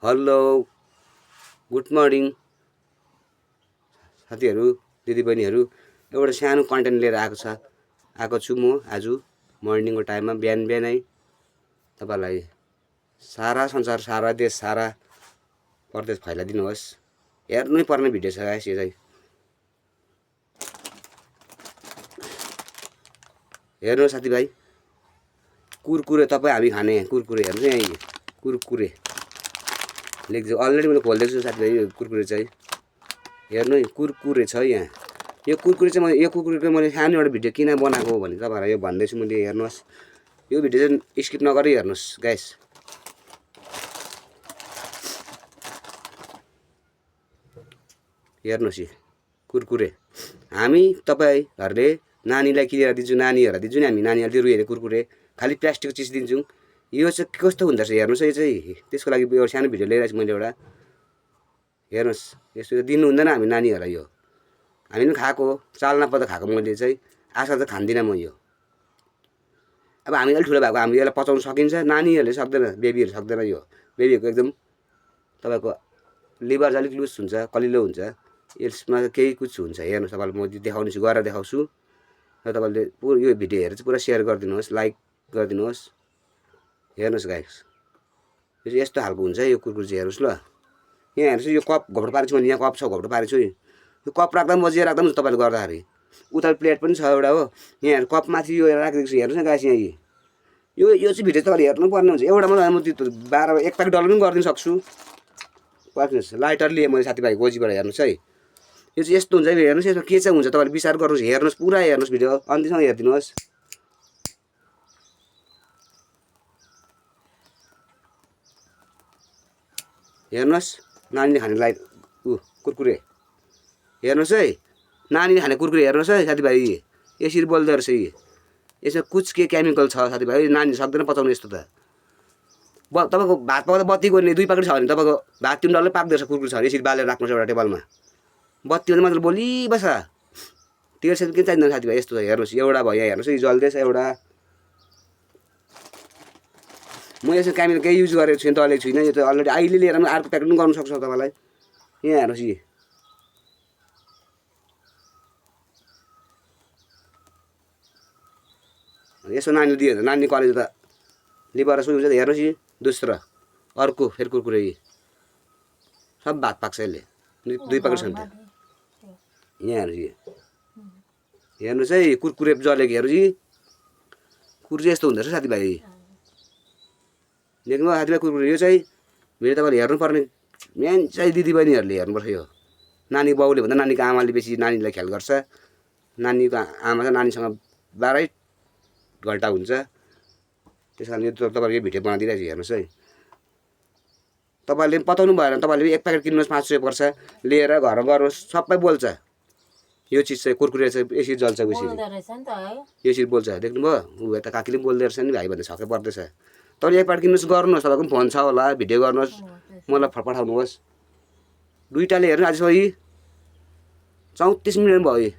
Hello good morning साथीहरू दिदीबहिनीहरू। एउटा सानो कन्टेन्ट लिएर आएको छु म आज मर्निङको टाइममा बिहानै तपाईलाई सारा संसार सारा देश सारा प्रदेश फैलाइदिनुहोस्। हेर्नै पर्ने भिडियो छ गाइस। यो चाहिँ हेर्नु साथीभाइ, कुरकुरे तपाईँ हामी खाने कुरकुरे हेर्नु यहाँ कुरकुरे लेख्छु। अलरेडी मैले खोलिदिएको छु साथीभाइ। यो कुरकुरे चाहिँ हेर्नु कुरकुरे छ यहाँ। यो कुरकुरे चाहिँ यो कुरकुरेको मैले सानो एउटा भिडियो किन बनाएको हो भने तपाईँहरूलाई यो भन्दैछु मैले। हेर्नुहोस् यो भिडियो चाहिँ स्किप नगरी हेर्नुहोस् गाइस। हेर्नुहोस् यो कुरकुरे हामी तपाईँहरूले नानीलाई किनेर दिन्छौँ, नानीहरूलाई दिन्छौँ नि हामी। नानीहरूले रुइहाल्यो कुरकुरे खालि प्लास्टिकको चिज दिन्छौँ। यो चाहिँ कस्तो हुँदो रहेछ हेर्नुहोस्। यो चाहिँ त्यसको लागि एउटा सानो भिडियो ल्याइरहेको छु मैले एउटा। हेर्नुहोस् यस्तो दिनु हुँदैन हामी नानीहरूलाई। यो हामी पनि खाएको चाल नपर्दा खाएको मैले चाहिँ। आशा त खान्दिनँ म यो। अब हामी अलिक ठुलो भएको हामीले यसलाई पचाउन सकिन्छ, नानीहरूले सक्दैन, बेबीहरू सक्दैन। यो बेबीहरूको एकदम तपाईँको लिभर चाहिँ अलिक लुज हुन्छ, कलिलो हुन्छ। यसमा केही कुछ हुन्छ। हेर्नुहोस् तपाईँलाई म देखाउनेछु, गरेर देखाउँछु र तपाईँले यो भिडियो हेरेर चाहिँ पुरा सेयर गरिदिनुहोस्, लाइक गरिदिनुहोस्। हेर्नुहोस् गाइस यो चाहिँ यस्तो खालको हुन्छ यो कुरकुरे चाहिँ। हेर्नुहोस् ल यहाँ हेर्नुहोस् यो कप घोप्टो पारेको छु मैले। यहाँ कप छ घोप्टो पारेको छु। यो कप राख्दा पनि बजिएर राख्दा पनि तपाईँले गर्दाखेरि उता प्लेट पनि छ एउटा हो। यहाँ कप माथि यो राखिदिएको छु। हेर्नुहोस् न गाइस यहाँ यो चाहिँ भिडियो तपाईँले हेर्नुपर्ने हुन्छ। एउटा मात्रै म त्यो 12 एक प्याकेट डल्लो पनि गरिदिन सक्छु। पर्खिनुहोस् लाइटर लिएँ मैले साथीभाइ गोजीबाट। हेर्नुहोस् है यो चाहिँ यस्तो हुन्छ। हेर्नुहोस् यसमा के चाहिँ हुन्छ तपाईँले विचार गर्नुहोस्। हेर्नुहोस् पुरा हेर्नुहोस् भिडियो अन्तिमसम्म हेरिदिनुहोस्। हेर्नुहोस् नानीले खाने लाइट कुरकुरे हेर्नुहोस् है। नानीले खाने कुरकुरे हेर्नुहोस् है साथीभाइ। यसरी बोल्दो रहेछ। यसमा कुछ के केमिकल छ साथीभाइ। नानीले सक्दैन पचाउनु यस्तो त। तपाईँको भात पकाउँदा बत्ती गर्ने 2 प्याकेट छ भने तपाईँको भात तिन डल्लै पाक्दो रहेछ। कुरकुरे छ भने यसरी बालेर राख्नुहोस् एउटा टेबलमा। बत्ती भने मात्र बोलिबस्छ। तेल सेल के चाहिँदैन साथीभाइ। यस्तो छ हेर्नुहोस्। एउटा भयो यहाँ हेर्नुहोस् है जल्दैछ एउटा। म यसमा केमिकल केही युज गरेको छुइनँ, दलेको छुइनँ। यो त अलरेडी अहिले लिएर पनि अर्को प्याकेट पनि गर्नु सक्छ तपाईँलाई। यहाँ हेर्नुहोस् यसो नानीले दियो भने नानी कलेज त लिभर सुई हुन्छ। हेर्नुहोस् दोस्रो अर्को फेरि कुरकुरे सब भात पाक्छ यसले। 2 प्याकेट छ नि त। यहाँ हेर्नुहोस् है कुरकुरे जलेको हेर्नुहोस्। कुरकुरे यस्तो हुँदो रहेछ साथीभाइ। देख्नु साथीभाइ कुरकुरे यो चाहिँ भिडियो तपाईँले हेर्नुपर्ने मेन चाहिँ दिदीबहिनीहरूले हेर्नुपर्छ। यो नानी बाउले भन्दा नानीको आमाले बेसी नानीलाई ख्याल गर्छ। नानीको आमा चाहिँ नानीसँग 12 घन्टा हुन्छ। त्यस कारण यो तपाईँले यो भिडियो बनाइदिइरहेको छु। हेर्नुहोस् है तपाईँले पताउनु भएन। तपाईँले 1 प्याकेट किन्नुहोस् 500 रुपियाँ पर्छ। लिएर घरमा गर्नुहोस् सबै बोल्छ। यो चिज चाहिँ कुरकुरे चाहिँ यसरी जल्छ उसरी यसरी बोल्छ। देख्नुभयो ऊ यता काकीले बोल्दो रहेछ नि भाइ भन्दा छक्कै पर्दैछ। तपाईँ 1 प्याकेट किन्नुहोस् गर्नुहोस्। तपाईँको पनि फोन छ होला भिडियो गर्नुहोस् मलाई पठाउनुहोस्। दुईटाले हेर्नु आजसम्म 34 मिनट भयो।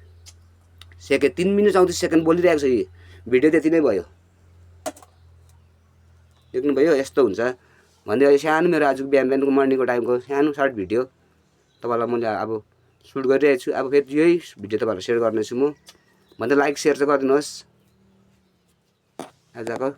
सेकेन्ड 3 मिनट 34 सेकेन्ड बोलिरहेको छ। भिडियो त्यति नै भयो। देख्नुभयो यस्तो हुन्छ भन्दै सानो मेरो आज बिहानको मर्निङको टाइमको सानो सर्ट भिडियो तपाईँलाई मैले अब सुट गरिरहेको छु। अब फेरि यही भिडियो तपाईँहरूलाई सेयर गर्नेछु म भन्दै लाइक सेयर चाहिँ गरिदिनुहोस् आजको।